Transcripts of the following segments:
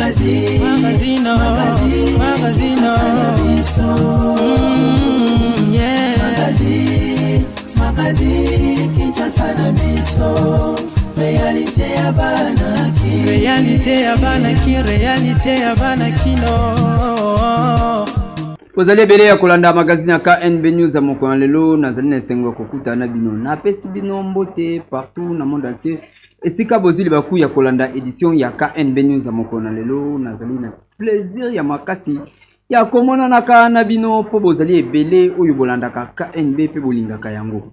Magazine, Magazine, magazine, magazine, Kinshasa na biso. Yeah. Magazine, magazine, Kinshasa na biso. Réalité ya bana Kin. Réalité ya bana Kin, réalité ya bana Kino. Bozali ebele ya kolanda magazine ya KNB News ya mokolo ya lelo. Nazali na esengo ya kokutana na bino. Napesi bino mbote partout na monde entier esika bozwi libaku ya kolanda edition ya KNB News ya mokolo na lelo. Nazali na plaisir ya makasi ya komonanaka na bino mpo bozali ebele oyo bolandaka KNB mpe bolingaka yango.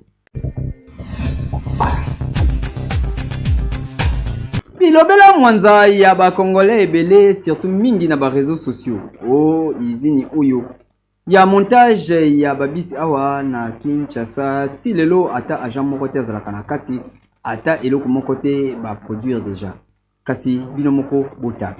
Bilobela mwanza ya ba Congolais ebele, surtout mingi na ba réseaux sociaux. O izini oyo ya montage ya babisi awa na Kinshasa, ti lelo ata agent moko te azalaka na kati, ata eloko moko te ba produire déjà. Kasi bino moko botala.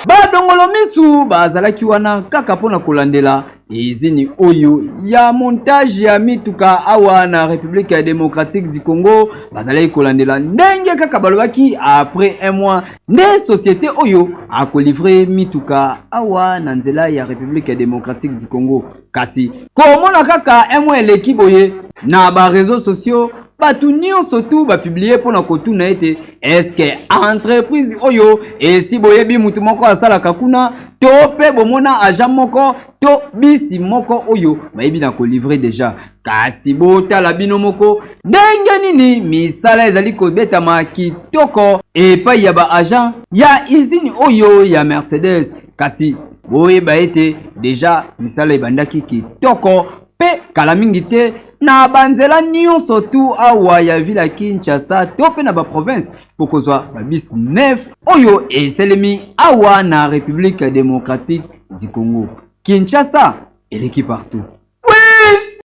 Badongolo misu bazalaki wana kaka mpona kolandela izini oyo ya montage ya mituka awa na République démocratique du Congo. Bazalaki kolandela ndenge kaka balobaki après un mois nde société oyo akolivre mituka awa na nzela ya République démocratique du Congo. Kasi komona kaka un mois eleki boye na ba réseaux sociaux, bato nyonso tu bapublie mpona kotuna ete eske entreprise oyo esi boyebi mutu moko asalaka kuna, to mpe bomona agent moko to bisi moko oyo bayebi na kolivre deja. Kasi botala bino moko ndenge nini misala ezali kobetama kitoko epai ya ba agent ya usine oyo ya Mercedes. Kasi boyeba ete deja misala ebandaki kitoko mpe kala mingi te na banzela nyonso tu awa ya ville ya Kinshasa to mpe na ba province bokozwa ba bus neuf oyo esalemi awa na République démocratique du Congo. Kinshasa eleki partout. Oui!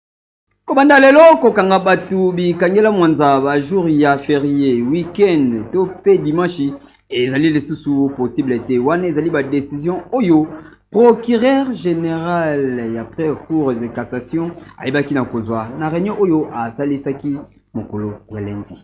Kobanda lelo kokanga bato bikangela mwanza ba jour ya férié, week-end to pe dimanche ezali lisusu possible te. Wana ezali ba décision oyo procureur général ya près cour de cassation ayebaki na kozwa na réunion oyo asalisaki mokolo ya lundi.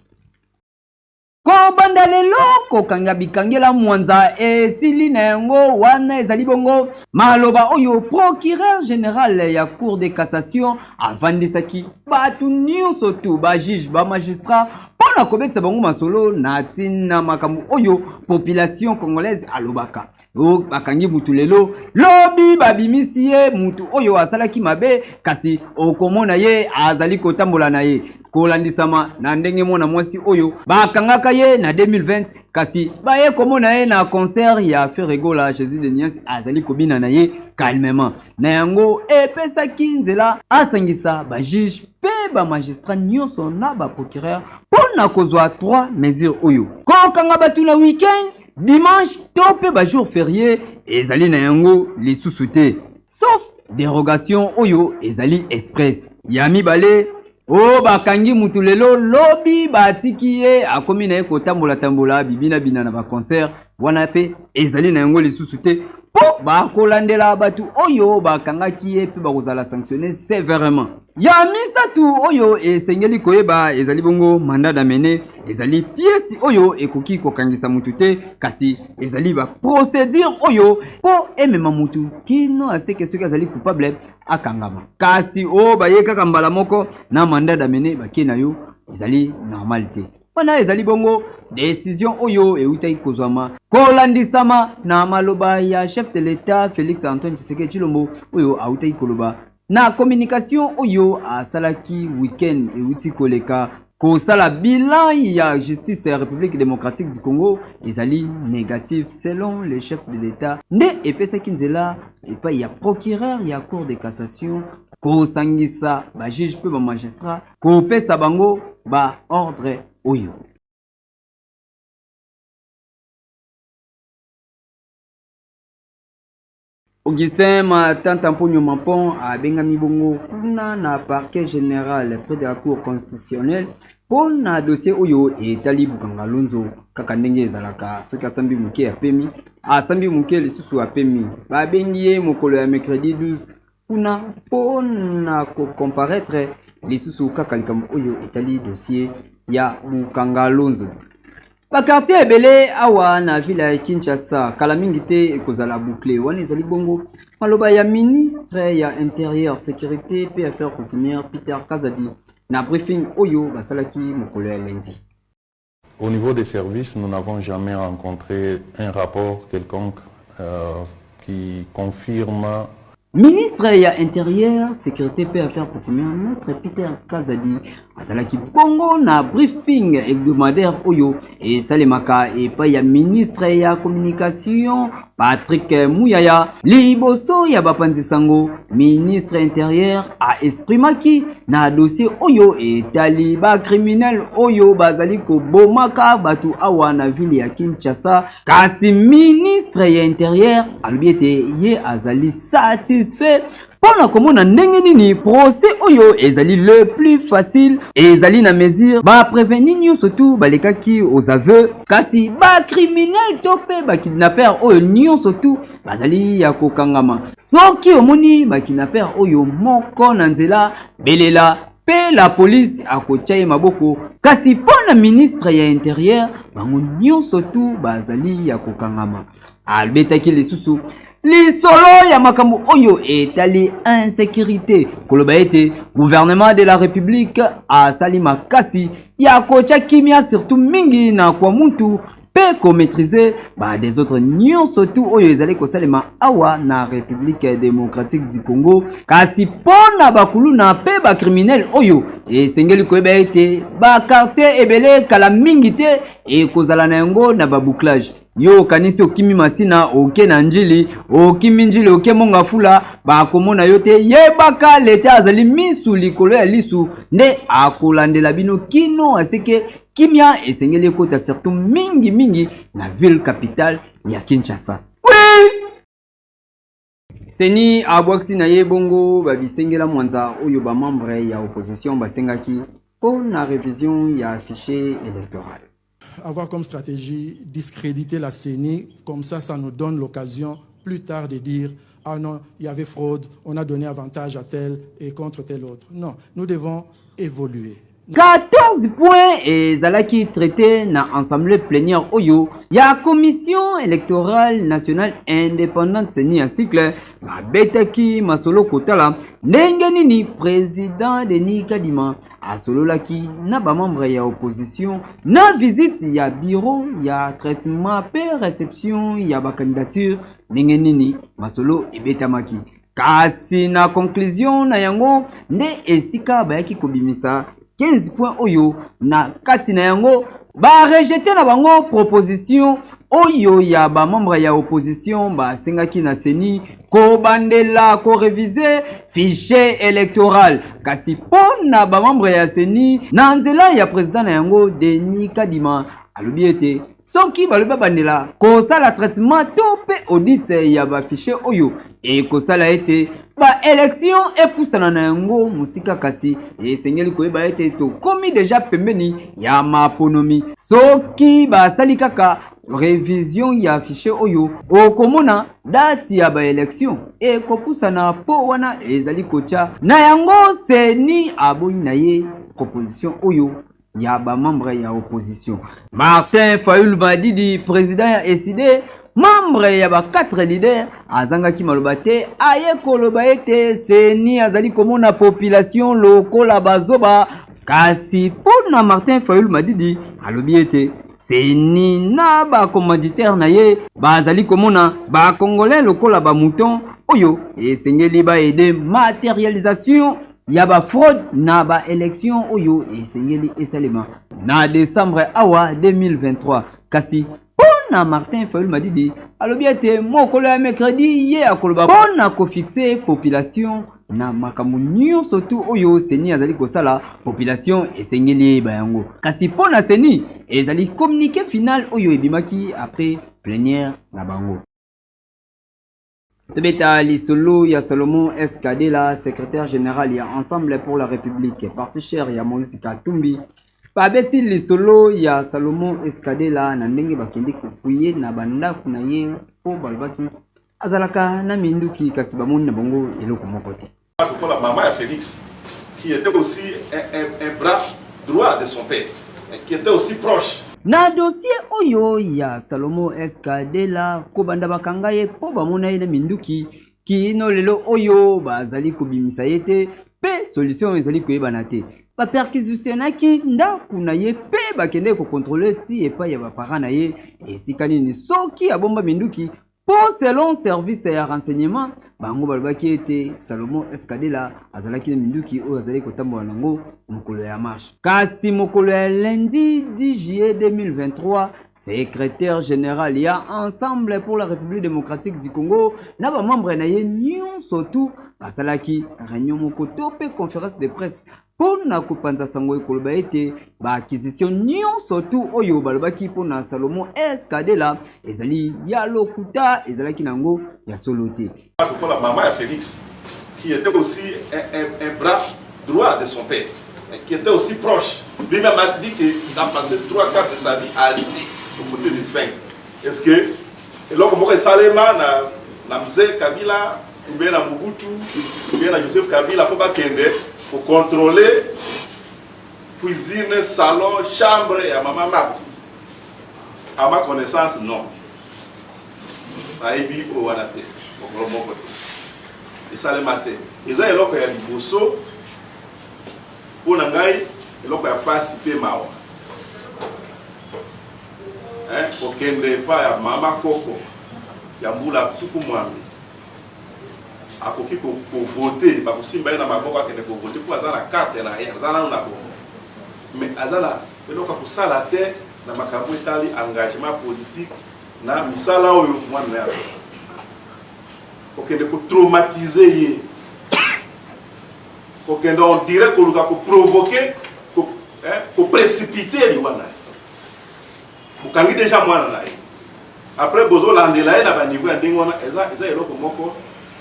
Kobanda lelo kokanga bikangela mwanza esili na yango. Wana ezali bongo maloba oyo procureur général ya cour de cassation avandisaki bato nyonso tu, ba juge, ba magistrat, mpo na kobetisa bango masolo na ntina makambo oyo population congolaise alobaka. O, bakangi mutu lelo, lobi babimisi ye mutu oyo asalaki mabe, kasi okomona ye azali kotambola na ye kolandisama na ndenge mwana mwasi oyo bakangaka ye na 2020, kasi baye komona ye na concert ya Ferre Gola Jésus de Nuance azali kobina na ye calmement. Na yango epesaki nzela asangisa ba juge mpe ba magistrat nyonso na ba procureur mpo na kozwa 3 mesures oyo: kokanga bato na week-end, dimanche to mpe ba jour férié ezali na yango lisusu te, sauf dérogation oyo ezali express. Ya mibale, oyo bakangi mutu lelo, lobi batiki ye akomi na ye kotambola-tambola bibina-bina na baconcert, wana mpe ezali na yango lisusu te, mpo bakolandela bato oyo bakangaki ye mpe bakozala sanctionne sévèrement. Ya misato oyo esengeli koyeba ezali bongo mandat d'amener. Ezali pièce oyo ekoki kokangisa mutu te, kasi ezali ba procédure oyo mpo emema mutu kino aseke soki azali coupable akangama. Kasi oyo baye kaka mbala moko na mandat d'amener bake na yo, ezali normal te. Wana ezali bongo décision oyo eutaki kozwama kolandisama na maloba ya chef de l'État Félix Antoine Tshisekedi Tshilombo, oyo autaki koloba na communication oyo asalaki week-end euti koleka. Kosala bilan ya justice ya République démocratique du Congo ezali négatif selon le chef de l'État, nde epesaki nzela epai ya procureur ya cour de cassation kosangisa ba juge mpe ba magistrat, kopesa bango ba ordre oyo. Augustin Matata Mponyo Mapon abengami bongo kuna na parquet général près de la cour constitutionnelle mpo na dossier oyo etali Bukanga Lonzo. Kaka ndenge ezalaka, soki asambi moke apemi, asambi moke lisusu apemi. Babengi ye mokolo ya mercredi 12 kuna mpo na kocomparaître lisusu kaka likambo oyo etali dossier. ya Bukanga-Lonzo. Ba quartier ebele awa na ville ya Kinshasa kala mingi te ekozala boucle. Wana ezali bongo maloba ya ministre ya Interieur, Securite mpe Affaires coutumières Peter Kazadi na briefing oyo basalaki mokolo ya lundi. Au niveau des services, nous n'avons jamais rencontré un rapport quelconque qui confirme Ministre ya Interieur, Securite mpe Affaires coutumières, Maitre Peter Kazadi azalaki bongo na briefing hebdomadaire oyo esalemaka epai ya ministre ya Communication Patrick Muyaya. Liboso ya bapanzi sango, ministre Interieur a exprimaki na dossier oyo etali ba criminels oyo bazali kobomaka bato awa na ville ya Kinshasa. Kasi ministre ya Interieur alobi ete ye azali satisfait mpo na komona ndenge nini procès oyo ezali le plus facile, ezali na mesure ba prévenus nyonso tu balekaki aux aveux, kasi ba criminels to mpe ba kidnappeurs oyo nyonso tu bazali ya kokangama. Soki omoni ba kidnappeurs oyo moko na nzela, belela mpe la police akotya ye maboko. Kasi mpo na ministre ya Interieur, bango nyonso tu bazali ya kokangama. Abetaki lisusu lisolo ya makambo oyo etali insécurité, koloba ete gouvernement de la République asali makasi ya kotya kimia, surtout mingi na Kwamouth, mpe komaîtriser ba désordre nyonso tu oyo ezali kosalema awa na République démocratique du Congo. Kasi mpo na bakuluna mpe bacriminel oyo, esengeli koyeba ete baquartier ebele kala mingi te ekozala na yango na babouclage. Yo okanisi okimi Masina, oke na Njili, okimi Njili, oke Mont-Ngafula, bakomona yo te. Yebaka leta azali misu likolo ya lisu nde akolandela bino kino aseke kimia esengeli ekota, surtout mingi mingi na ville capitale ya Kinshasa. Oui! CENI abwakisi na ye bongo babisengela mwanza oyo bamembre ya opposition basengaki mpo na révision ya fichier électoral. Avoir comme stratégie discréditer la CENI, comme ça nous donne l'occasion plus tard de dire: ah non, il y avait fraude, on a donné avantage à tel et contre tel autre. Non, nous devons évoluer. 14 points ezalaki traité na assemblée plénière oyo ya Commission électorale nationale indépendante, CENI ya cycle. Babetaki masolo kotala ndenge nini président Denis Kadima asololaki na bamembre ya opposition na visite ya bureau ya traitement mpe réception ya bacandidature, ndenge nini masolo ebetamaki. Kasi na conclusion na yango nde esika bayaki kobimisa 15 points oyo na kati na yango barejeter na bango proposition oyo ya bamembre ya opposition basengaki na CENI kobandela koréviser fichier électoral. Kasi mpo na bamembre ya CENI, na nzela ya président na yango Denis Kadima, alobi ete soki balobi babandela kosala traitement to mpe audit ya bafichier oyo, ekosala ete baélection epusana na yango mosika. Kasi esengeli koyeba ete tokomi déjà pembeni ya maponomi. Soki basali kaka révision ya fichier oyo, okomona date ya baélection ekopusana, mpo wana ezali kotya na yango. CENI aboyi na ye proposition oyo ya bamembre ya opposition. Martin Fayulu Madidi, président ya ECiDé, membre ya ba 4 leader, azangaki maloba te. Aye koloba ete CENI azali komona population lokola bazoba. Kasi mpo na Martin Fayulu Madidi, alobi ete CENI na bacommanditaire na ye bazali komona bacongolais lokola bamouton oyo esengeli baaider matérialisation ya bafraude na baélection oyo esengeli esalema na décembre awa 2023. Kasi mpo na Martin Fayulu Madidi, alobi ete mokolo ya mercredi ye akoloba mpo na kofixer population na makambo nyonso tu oyo CENI azali kosala. Population esengeli eyeba yango. Kasi mpo na CENI, ezali communiqué final oyo ebimaki après plénière na bango. Tobeta lisolo ya Salomon SK Della, secrétaire général ya Ensemble pour la République, parti cher ya Moïse Katumbi. Babeti lisolo ya Salomon SK Della na ndenge bakende kofouiller na bandako na ye mpo balobaki azalaka na minduki, kasi bamoni na bango eloko moko te. Lokola maman ya Félix, qui était aussi un bras droit de son père. qui était aussi proche. Na dossier oyo ya Salomo SKDela kobanda bakanga ye mpo bamona ye na minduki kino lelo oyo bazali kobimisa ye te mpe solution ezali koyebana te. Baperquisitionaki ndako na ye mpe bakendeki kokontrole ti epai ya baparent na ye esika nini soki abomba minduki mpo selon service ya renseignement bango balobaki ete Salomo Eskadela azalaki na minduki oyo azalaki kotambola nango mokolo ya marche. Kasi mokolo ya lundi 10 juillet 2023, secrétaire général ya Ensemble pour la République démocratique du Congo na ba membre na ye nyonso tu basalaki réunion moko to mpe conférence de presse mpo na kopanza sango ekoloba ete baakizisio nyonso tu oyo balobaki mpo na Salomo Eskadela ezali ya lokuta, ezalaki na yango ya solo te. Lokola mama ya Félix, qui était aussi un bras droit de son père, qui était aussi proche, lui-même a dit qu'il a passé 3/4 de sa vie à lutter aux côtés du Sphinx. Est-ce que eloko moko esalema na Mzee Kabila ou bien na Mobutu ou bien na Joseph Kabila mpo bakende kocontrôler cuisine, salon, chambre ya mama Marthe? À ma connaissance, non. Nayebi oyo wana te, mokolo moko te esalema te. Eza eloko ya liboso mpo na ngai, eloko ya pasi mpe mawa, kokende epai ya mama koko ya mbula 80, akoki kovote, bakosimba ye na maboko akende kovote mpo aza na carte na ye, aza nano na bongo, mais aza na eloko ya kosala te na makambo etali engagement politique na misala oyo mwana na ye apesa. Kokende kotraumatize ye, kokende on dirait koluka koprovoke, koprécipite liwa na ye. Bokangi deja mwana na ye, après bozolandela ye na baniveau ya ndenge wana, eza eloko moko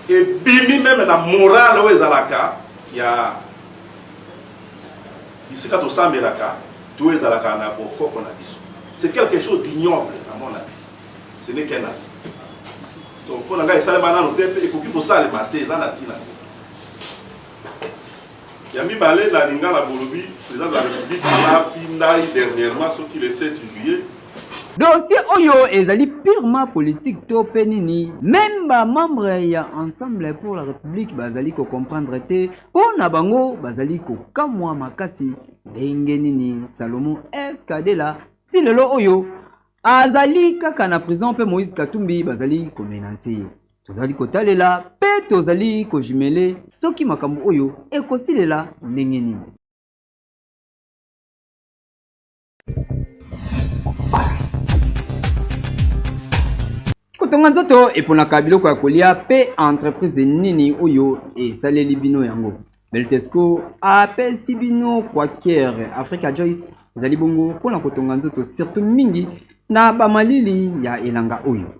ebimi meme na morale oyo ezalaka ya bisika tosambelaka to ezalaka na bokoko na biso. C'est quelque chose d'ignoble à mon avis, ce n'est qu'un avis. Donc mpo na ngai esalema nano te mpe ekoki kosalema te, eza na ntina te. Ya mibale, na lingala bolobi président de la République alapi ndai dernièrement soki le 7 juillet. Dossier oyo ezali purement politique to pe nini, meme ba membre ya Ensemble pour la République bazali ko comprendre te. Mpo na bango bazali kokamwa makasi ndenge nini Salomo Eskadela ti lelo oyo azali kaka na prison mpe Moïse Katumbi bazali komenase ye. Tozali kotalela mpe tozali kojumele soki makambo oyo ekosilela ndenge nini. Kotonga nzoto eponaka biloko ya kolia mpe entreprise nini oyo esaleli bino yango. Beltesco apesi bino Quaker Africa Joyce ezali bongo mpona kotonga nzoto surtout mingi na bamalili ya elanga oyo.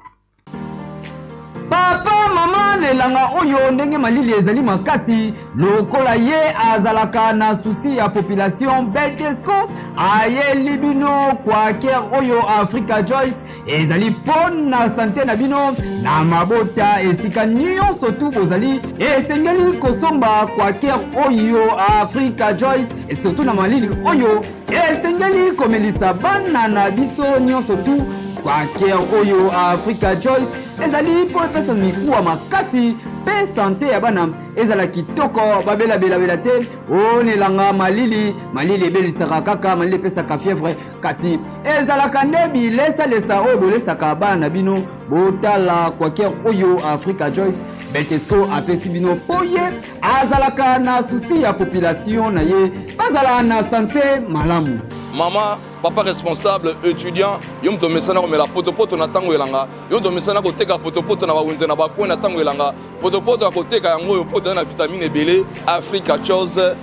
Papa, mama na elanga oyo ndenge malili ezali makasi lokola ye azalaka na souci ya population, Beltesco ayeli bino Quaker oyo Africa Joyce ezali mpo na sante na bino na mabota esika nyonso tu bozali. Esengeli kosomba Quaker oyo Africa Joyce surtout na malili oyo, esengeli komelisa bana na biso nyonso tu Quaker oyo Africa Joyce ezali mpo epesa mikuwa makasi mpe sante ya bana ezala kitoko, babelabelabela te. Onelanga malili, malili ebelisaka kaka, malili epesaka fièvre, kasi ezalaka nde bilesalesa oyo bolesaka bana na bino. Botala Quaker oyo Africa Joyce Beltesco apesi bino mpo ye azalaka na susi ya population na ye bazala na sante malamu. Mama, papa responsable, étudiant, yo moto omesana komela potopoto na ntango elanga, yo moto omesana koteka potopoto na bawenze na bakwe na ntango elanga, potopoto ya koteka yango oyo mpo na vitamine ebele. Africa Chose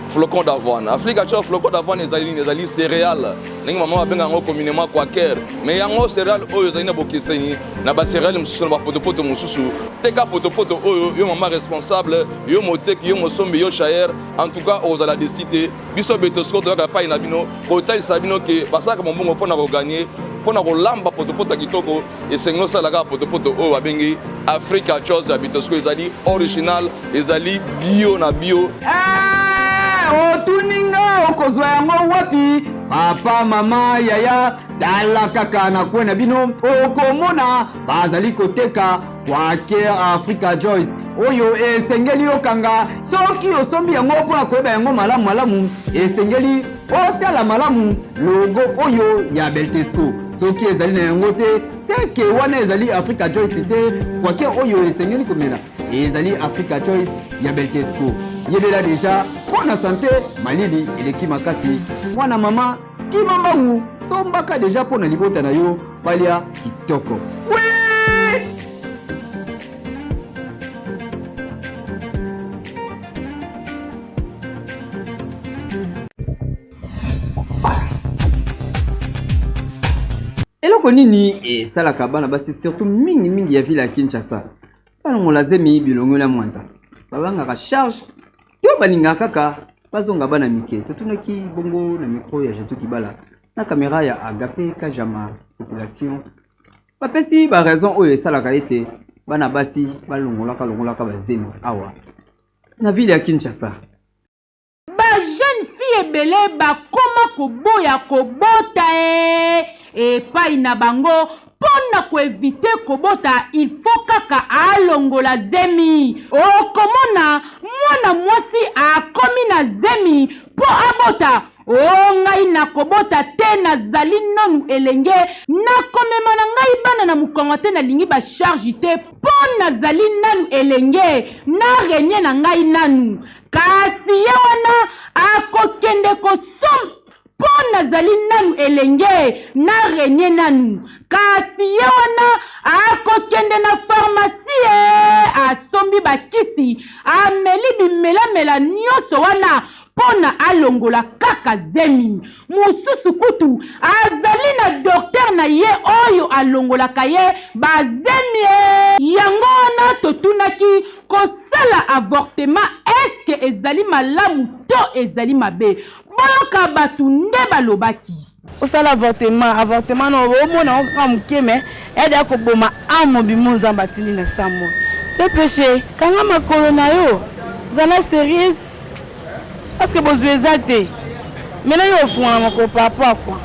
flocon d'avoine. Africa Chose flocon d'avoine ezali nini? Ezali céréale, ndenge mama babenga yango communément quaker, mais yango céréale oyo ezali na bokeseni na bacéréale mosusu na bapotopoto mosusu. Teka potopoto oyo, yo mama responsable, yo moteki, yo mosombi, yo chayer, en tout cas ozala desi te. Biso Betosco toyaka epai na bino kotalisa bino ke basalaka mombongo mpona koganye, mpona kolamba potopoto ya kitoko. Esengi osala kaka potopoto oyo babengi Africa Chose ya Bitosco, ezali original, ezali bio na bio. Otuni nga okozwa yango wapi? Papa, mama, yaya, tala kaka na kwe na bino, okomona bazali koteka Quaker Africa Joyce oyo esengeli okanga. Soki osombi yango mpo na koyeba yango malamu malamu, esengeli otala malamu logo oyo ya Beltesco. Soki ezali na yango te, seke wana ezali Africa Joyce te. Quaker oyo esengeli komela ezali Africa Choice ya Beltesco. Yebela deja mpo na sante, malili eleki makasi. Mwana mama, kima mbangu, sombaka deja mpo na libota na yo balia kitoko. Eloko nini esalaka bana basi surtout mingi mingi ya ville ya Kinshasa balongola zemi bilongo na mwanza? Babangaka charge to balingaka kaka bazonga bana mike? Totunaki bongo na micro ya Jetu Kibala na kamera ya Agape Kajama. Population bapesi ba raison oyo esalaka ete bana basi balongolaka longolaka bazemi awa na ville ya Kinshasa. Ba jeune fille ebele bakoma koboya kobota ee epai na bango mpo na koevite kobota il faut kaka alongola zemi. Okomona mwana mwasi akomi na zemi mpo abota. O ngai nakobota te, nazali nonu elenge, nakomema na ngai bana na mokongo te, nalingi ba charge te mpo nazali nanu elenge, na renie na ngai nanu. Kasi ye wana akokende kosom mpo nazali nanu elenge, na renie nanu. Kasi ye wana akokende na farmasi ye asombi bakisi, ameli bimelamela nyonso wana mpo na alongola kaka zemi. Mosusu kutu azali na doktere na ye oyo alongolaka ye bazemi. Yango wana totunaki, kosala avortement eske ezali malamu to ezali mabe? Boyoka bato nde balobaki. Osala avortement, avortement no omona yango kaka moke mais eyadi ya koboma ame mobimba oyo Nzambe atindi na sa moi. C'est un péché. Kanga makolo na yo, zala serieuse parce que bozwi eza te. Maintenant yo ofungola makolo par rapport à quoi?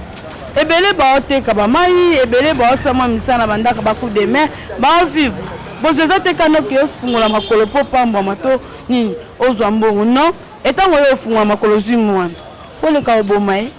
Ebele baoteka ba mayi, ebele baosala mwa misala na bandaka ba coup de main, bao vivre. Bozwi eza te kanda oke ofungola makolo mpo opambwama to nini ozwa mbongo. Non, etango yo ofungola makolo ozwi mwana, oleka oboma ye.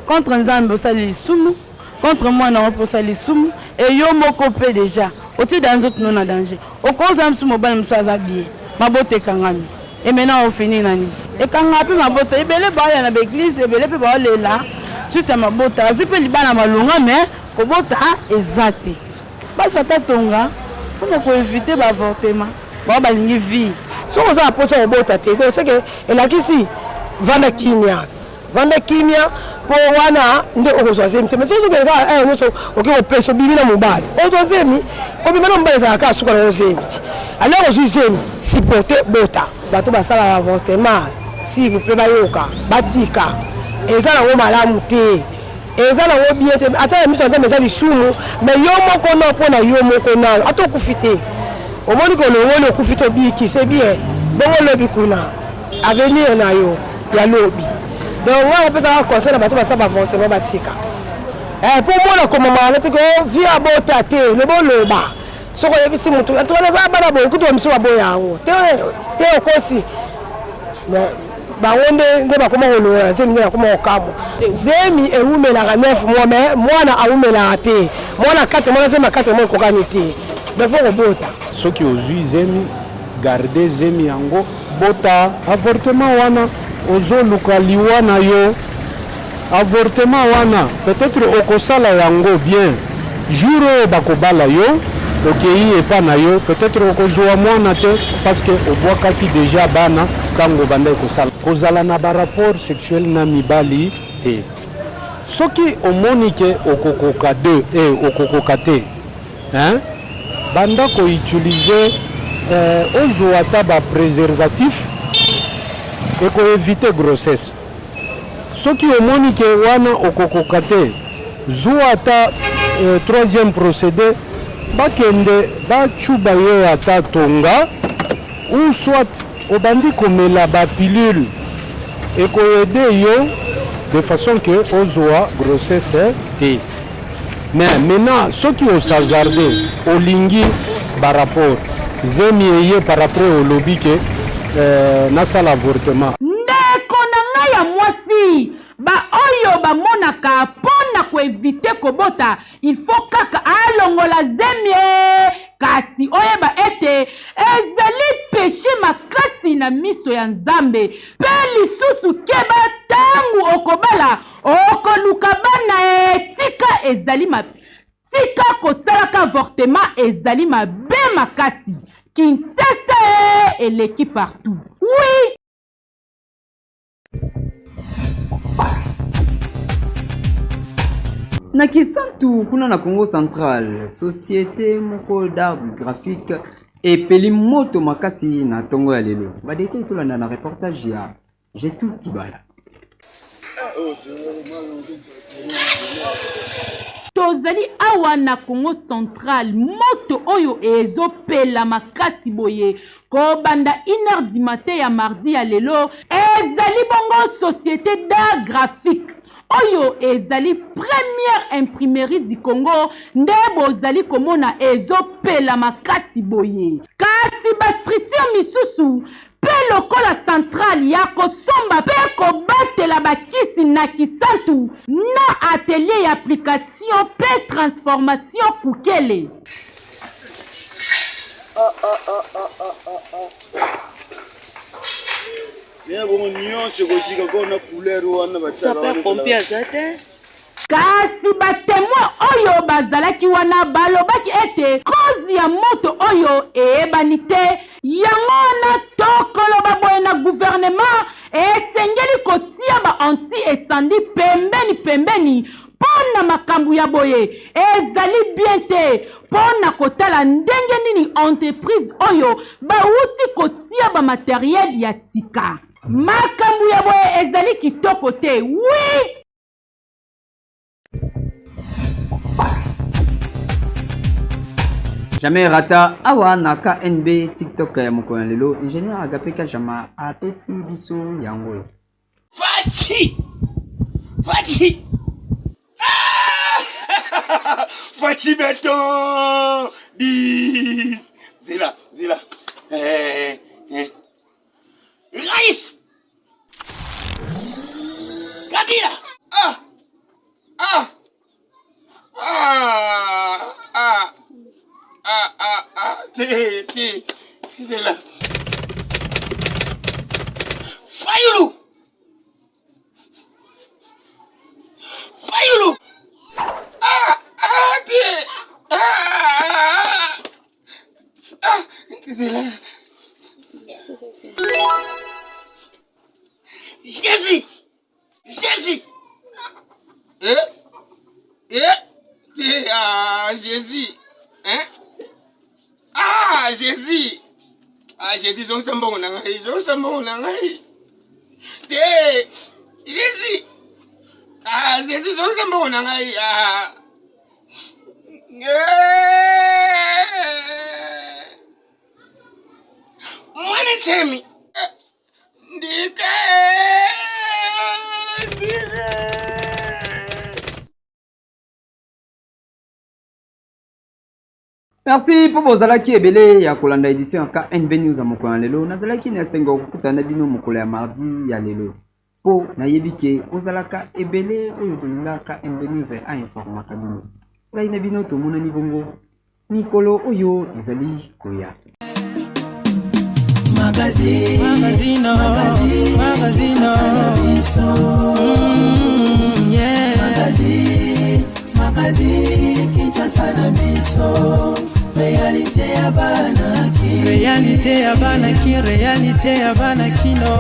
Contre Nzambe osali lisumu, contre mwana yango mpe osali lisumu, et yo moko mpe dejà otie da nzoto no na danger. Okozala mosusu mobali mosusu aza bien, mabota ekangami, et maintenant ofinir na nini? Ekangaka mpe mabota ebele baoya na ba eglise, ebele mpe baolela suite ya mabota, bazwi mpe libala malonga mais kobota eza te. Bazwa ata tonga mpona ko eviter ba avortement. Bango balingi vie. Soki oza na posa kobota te, donc c'est que elakisi vanda kimia. Vanda kimia po wana nde okozwa zemi te. Mais soki ozokende kaka heure nyonso oke kopesa obimi na mobali, ozwa zemi. Kobima na mobali ezalaka kaka suka nango zemi ti. Alors ozwi zemi, supporte bota. Bato basalaka avortement s'il vous plait bayoka, batika. Eza nango malamu te. Eza nango bien te. Ata na miso ya Nzambe eza lisumu, mais yo moko nao mpo na yo moko nao ata okufi te. Omoni kolongoli okufi te obiki, c'est bien. Bongo lobi kuna avenir na yo ya lobi. Donc nga kopesa kaka conseil na bato basala ba avortement batika. Eh, po mona komama wana te ko oh, vie abota te, loba oloba. Soki oyebisi motu, en tout cas naza bana boye kutu ba misusu baboya yango. Te te okosi. Mais bango nde nde bakoma kolongola zemi nde nakoma kokamwa. Zemi ewumelaka 9 mois mais mwana awumelaka te. Mwana 4 mois na zemi ya 4 mois ekokani te. Mais faut kobota. Soki ozui zemi, garder zemi yango, bota. Avortement wana ozo luka liwa na yo. Avortement wana peut etre okosala yango bien jour oyo bakobala yo okeyi epa na yo peut etre okozua mwana te parce que obwakaki dejà bana tango obandaki kosala. Kozala na ba rapport sexuel na mibali te soki omoni ke okokoka de eh okokoka te hein banda ko utiliser eh, ozua ata ba preservatif eko eviter grossesse. Soki omoni ke wana okokoka te, zuwa ata troisième procede, bakende batshuba yo ata tonga ou soit obandi komela ba pilule eko aider yo. de façon que ozwa grossesse te. Mais maintenant soki o s'hasarder olingi ba rapport zemi eye par après olobi ke euh, nasala avortement. Ndeko na ngai ya mwasi, ba oyo bamonaka mpo na ko eviter kobota il faut kaka alongola zemi ee, kasi oyeba ete ezali peche makasi na miso ya Nzambe. Mpe lisusu keba tango okobala Okoluka bana ee tika ezali mabe tika kosalaka avortement ezali mabe makasi Kinshasa ee eleki partout oui. Na Kisantu kuna na Congo central, société moko d'art graphique epeli moto makasi na tongo ya lelo. Ba details tolanda na reportage ya Jetou Kibala. Tozali awa na Congo central, moto oyo ezopela makasi boye kobanda 1h du matin ya mardi ya lelo, ezali bongo société d'art graphique oyo ezali première imprimerie du Congo nde bozali komona ezopela makasi boye. Kasi ba structure misusu mpe lokola centrale ya kosomba mpe kobatela bakisi na Kisantu na atelier ya application mpe transformation Kukele. Bongo nyonso ekozika kaka na couleur wana basala. Pompier aza te. Kasi batemwe oyo bazalaki wana balobaki ete kozi ya moto oyo eyebani te. Yango wana tokoloba boye na guvernema, esengeli kotia ba anti-incendie pembeni pembeni mpo na makambo ya boye ezali bien te mpo na kotala ndenge nini entreprise oyo bawuti kotia ba materiel ya sika. Makambo ya boye ezali kitoko te. Oui! Jamais rata awa na KNB TikTok ya mokolo ya lelo ingénieur Agape Kajama apesi biso yango. Fatshi! Fatshi! Ah! Fatshi beton! Bis! Zela, zela. Eh, eh. Rais! Kabila! Ah! Ah! Ah! Ah! Ah! Ah! Ah! Te, te. Zela. Fayulu! Fayulu! Ah! Ah! Te! Ah! Ah! Zela. Jésus! Jésus! Eh? Eh? Eh, ah, Jésus! Hein? Ah, Jésus! Ah, Jésus, zongisa mbongo na ngai, zongisa mbongo na ngai. Te! Jésus! Ah, Jésus, zongisa mbongo na ngai. Ah. Eh! Mwana Ntsemi! Ndike! Ndike! Merci mpo bozalaki ebele ya kolanda edition ya KNB News ya mokolo ya lelo. Nazalaki na esengo ya kokutana na bino mokolo ya mardi ya lelo mpo nayebi ke ozalaka ebele oyo bolinga KNB News a informaka bino. Ngai na bino tomonani bongo Mikolo oyo ezali koya. Magazine, magazine, magazine, magazine, yeah. Magazine, magazine, Kinshasa na biso. Réalité ya bana ki. Réalité ya bana ki, réalité ya bana kino.